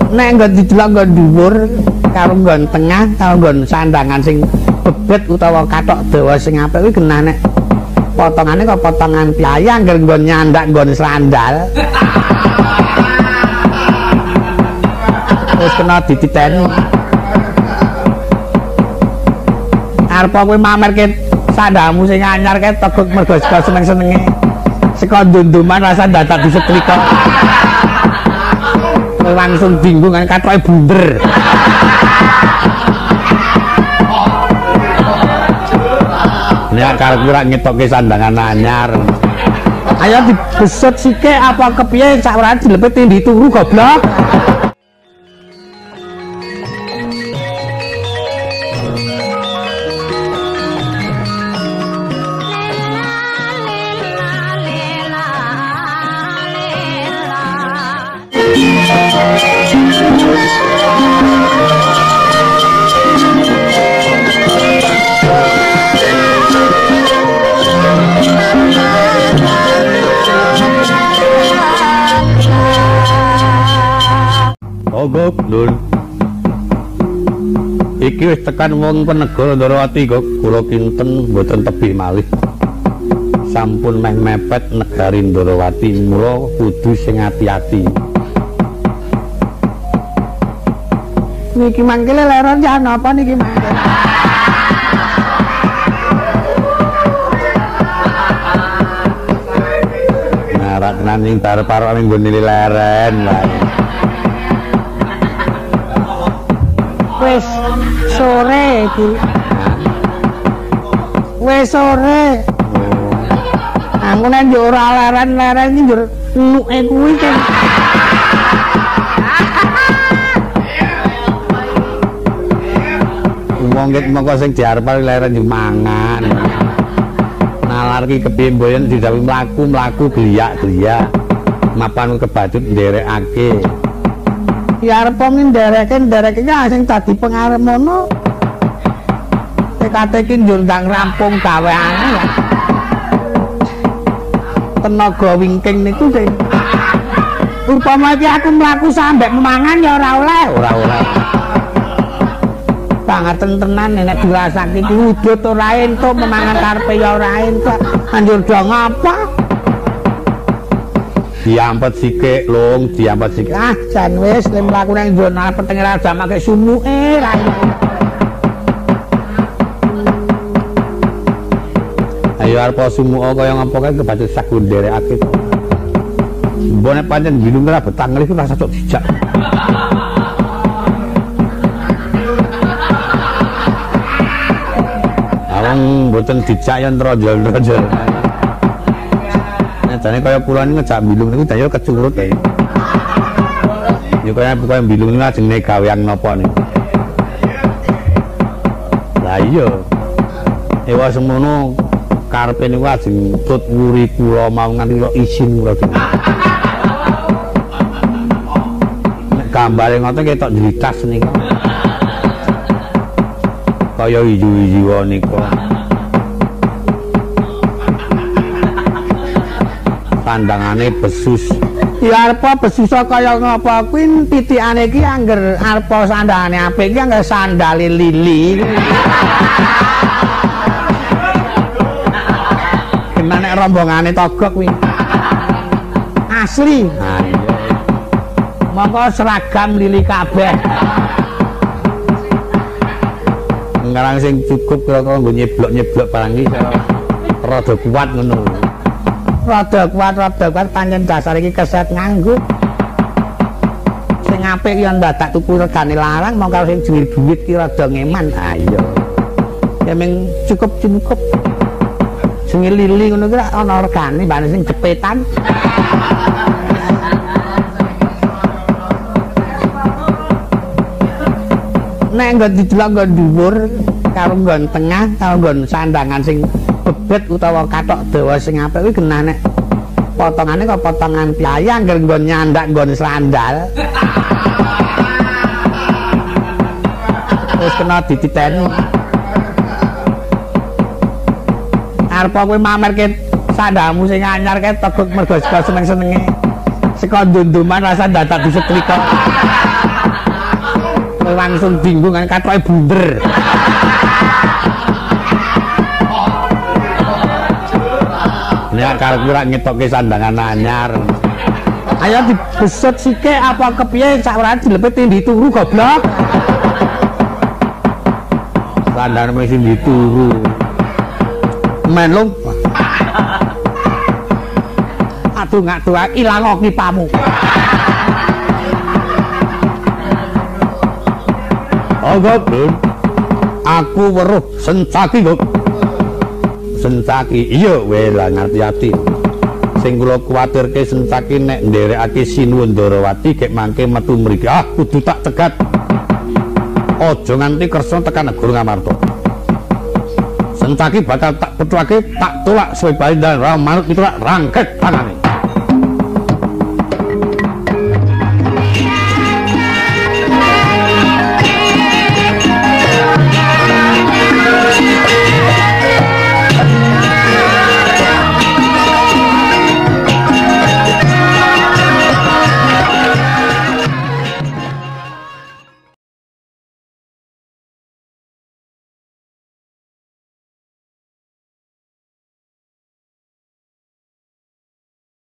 Nek nggon didelok nggon dhuwur karo nggon tengah karo nggon sandangan sing bebet utawa kathok dawa sing apik kuwi genah nek potongane kok potongan piyayi angger nggon nyandak nggon sandal. Wis kena dititeni. Arep kowe mamerke sandalmu sing anyar kae teguk mergo saka seneng-senenge. Saka ndunduman rasa dadak disetrika. Kowe langsung bingung kan kathoke bunder. Nek karepku rak ngetokke sandangan anyar. Ayo dibesut sithik apa kepiye sak ora dilepet tindhi turu goblok. Gok lur. Iki wis tekan wong penegara Ndorowati kok kula kinten mboten tebih malih. Sampun meh mepet negari Ndorowati mula kudu sing ati-ati. Niki mangke leleron jan napa niki mangke? Narak tenan ing barep-barep ning nggone leren wae. Wis sore iki. Wis sore. Aku nek yo ora leren-leren iki njur enuke kuwi kan. Wong ket mongko sing diarep leren yo mangan. Nalar ki kepiye mboyen didhawuhi mlaku-mlaku gliyak-gliyak. Mapan kebacut nderekake. Ya arep ndereke sing dadi pengarep mono. TKT ki njur ndang rampung gaweane ya. Tenaga wingking niku sing upama iki aku mlaku sampe mangan ya ora oleh, ora oleh. Pangaten tenan nek dirasake iki udut ora entuk, memangan karepe ya ora entuk. Anjur do ngapa? Diampet sikik, Lung, diampet sikik. Ah, jan wis le mlaku nang zona petenge raja make sumuke ra. Ayo arep sumuke kaya ngapa kae kebacut sagu nderekake. Mbok nek pancen bingung ora betah ngelih rasa cok dijak. Awang mboten dijak yen tronjol-tronjol. Jane kaya kula niku ngejak mbilung niku daya kecurut ya. Ya kaya pokoke mbilung niku ajenge gawean napa niku. Lah iya. Ewa semono karepe niku ajeng tut wuri kula mau nganti kula izin kula. Nek gambare ngoten ketok jlitas niku. Kaya iju-ijuwa niku. Pandangane besus. Ya arep besus kaya ngapa kuwi titikane iki angger arep sandalane apik iki angger sandale lili. Kena nek rombongane togok kuwi. Asli. Ha iya. Mongko seragam lili kabeh. Ngarang sing cukup kira-kira nggo nyeblok-nyeblok barang iki rada kuat ngono. Rada kuat pancen dasar iki keset nganggo. Sing apik ya ndadak tuku regane larang mongko karo sing duwe duit ki rada ngeman. Ha iya. Ya ming cukup-cukup. Sing lili ngono ki ana regane mbane sing jepetan. Nek nggon didelok nggon dhuwur karo nggon tengah karo nggon sandangan sing bebet utawa kathok dawa sing apik kuwi genah nek potongane kok potongan piyayi angger nggon nyandak nggon sandal. Wis kena dititeni. Arep kowe mamerke Sandalmu sing anyar kae teguk mergo saka seneng-senenge. Saka ndunduman rasa dadak disetrika. Langsung bingung kan katoke bunder. Nek karepku rak ngetokke sandangan anyar. Ayo dibesut sithik apa kepiye sak ora dilepet tindhi turu goblok. Sandangan mesti dituru. Menlung. Aduh ngadu ilang kipamu. Oh goblok. Aku weruh Sencaki gok. Sencaki iya wela ngati-ati. Sing kula kuwatirke Sencaki nek nderekake Sinuwun Ndarawati gek mangke metu mriki. Ah kudu tak cegat. Aja nganti kersa tekan negara Ngamarta. Sencaki bakal tak pethuake, tak tolak suwe bali dan ra manut ditolak rangket tangane.